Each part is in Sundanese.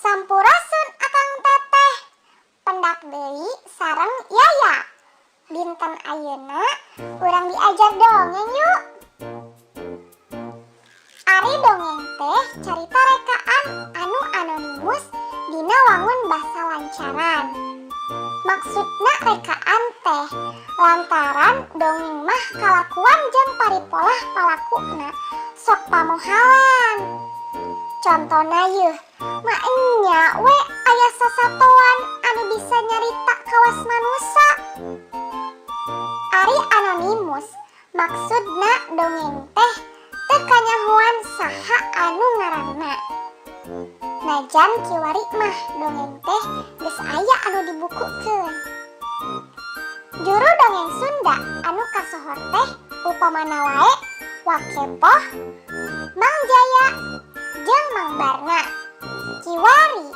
Sampurasun, Akang, Teteh. Pendak deui sareng Yaya. Dinten ayeuna urang diajar dongeng yuk. Ari dongeng teh carita rekaan anu anonimus dina wangun basa lancaran. Maksudna rekaan teh lantaran dongeng mah kalakuan jeung paripolah palakuna sok pamohalan. Contona yeuh, maenya we aya sasatoan anu bisa nyarita kawas manusa. Ari anonimus maksudna dongeng teh teu kanyahoan saha anu ngaranna. Najan kiwari mah dongeng teh geus aya anu dibukukeun. Juru dongeng Sunda anu kasohor teh upamana wae Wa Kepoh, Mang Jaya, jeung Mang Barna. Kiwari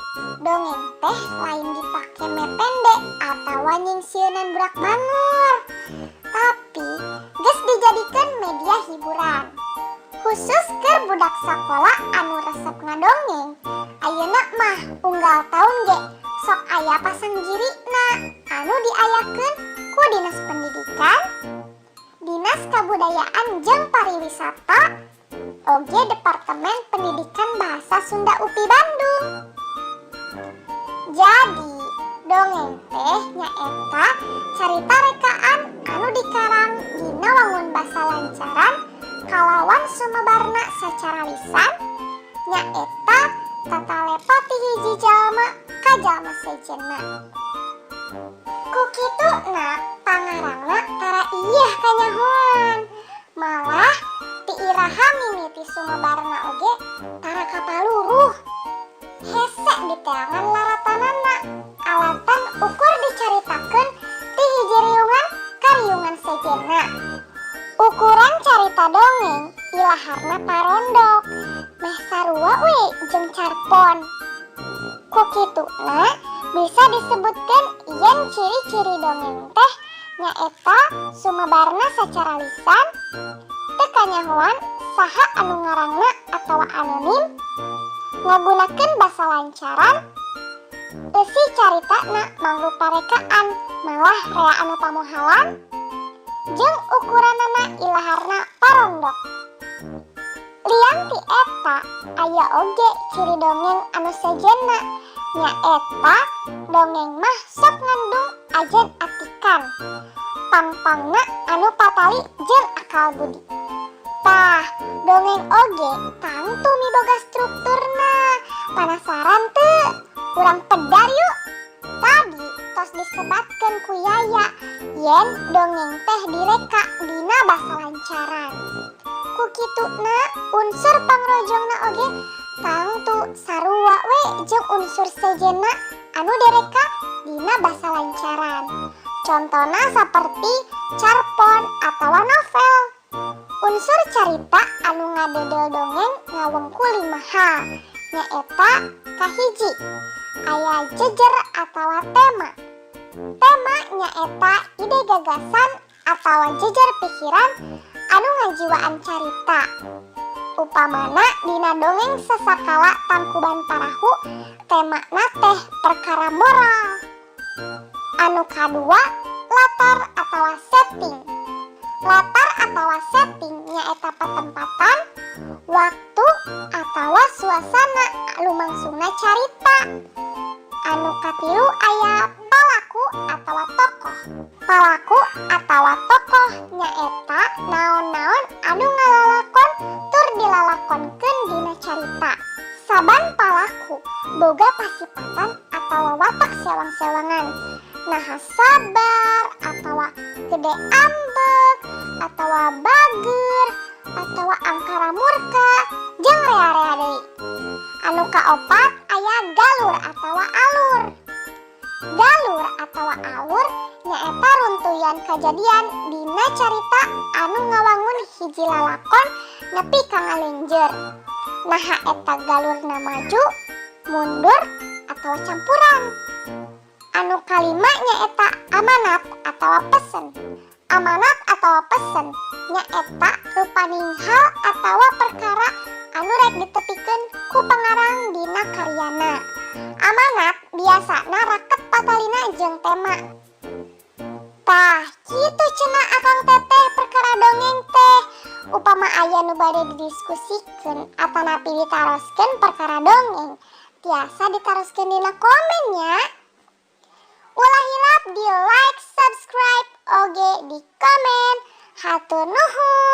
dongeng teh lain dipake mepende atawa nyingsieunan budak bangor. Tapi geus dijadikeun media hiburan. Khusus keur budak sakola anu resep ngadongeng, ayeuna mah unggal taun ge sok aya pasanggirina anu diayakeun ku Dinas Pendidikan, Dinas Kabudayaan jeung Pariwisata, oge Departemen Pendidikan Bahasa Sunda UPI Bandung. Jadi, dongeng teh nyaeta carita rekaan anu dikarang dina wangun basa lancaran kalawan sumebarna sacara lisan, nyaeta tatalepa ti hiji jalma ka jalma sejenna. Ku kituna pangarangna tara iyeuh kanyahoan. Malah ti iraha mimiti sumebarna oge tara kapaluruh. Hese diteangan laratanana alatan ukur dicaritakeun ti hiji riungan ka riungan sejenna. Ukuran carita dongeng ilaharna parondok, meh sarua we jeung carpon. Ku kituna bisa disebutkeun yen ciri-ciri dongeng teh nyaeta sumebarna sacara lisan, teu kanyahoan saha anu ngarangna atawa anonim, ngagunakeun basa lancaran, eusi caritana mangrupa rekaan malah rea anu pamohalan, jeung ukuranana ilaharna parondok. Lian ti eta aya oge ciri dongeng anu sejenna, nyaeta dongeng mah sok ngandung ajen atikan, pangpangna anu patali jeung akal budi. Tah, dongeng oge tangtu miboga strukturna. Panasaran teu? Urang pedar yuk. Tadi tos disebatkeun ku Yaya yen dongeng teh direka dina basa lancaran. Ku kituna unsur pangrojongna oge tangtu sarua we jeung unsur sejenna anu direka dina basa lancaran. Contona saperti carpon atawa novel. Unsur carita anu ngadedel dongeng ngawengku 5 hal, nyaeta kahiji, aya jejer atawa tema. Tema nyaeta ide gagasan atawa jejer pikiran anu ngajiwaan carita. Upamana dina dongeng Sasakala Tangkuban Parahu, temana teh perkara moral. Anu kadua, latar atawa setting. Latar atawa setting nyaeta patempatan, waktu, atawa suasana lumangsungna carita. Anu katilu aya palaku atawa tokoh. Palaku atawa tokoh nyaeta naon-naon anu ngalalakon tur dilalakonkeun dina carita. Saban palaku boga pasipatan atawa watak sewang-sewangan. Naha sabar atawa gede ambek atawa bager atawa angkara murka jeung rea-rea deui. Anu kaopat aya galur atawa alur. Galur atawa alur nyaeta runtuyan kajadian dina carita anu ngawangun hiji lalakon nepi ka ngalenjer. Naha eta galurna maju, mundur, atawa campuran. Anu kalima nyaeta amanat atawa pesen. Amanat atawa pesen nyaeta rupaning hal atawa perkara anu rek ditepikeun ku pangarang dina karyana. Biasana raket patalina jeung tema. Tah, kitu cenah Akang Teteh perkara dongeng teh. Upama aya nu bade didiskusikeun atanapi ditaroskeun perkara dongeng, tiasa ditaroskeun dina komen nya. Ulah hilap di like, subscribe, oge di komen. Hatur nuhun.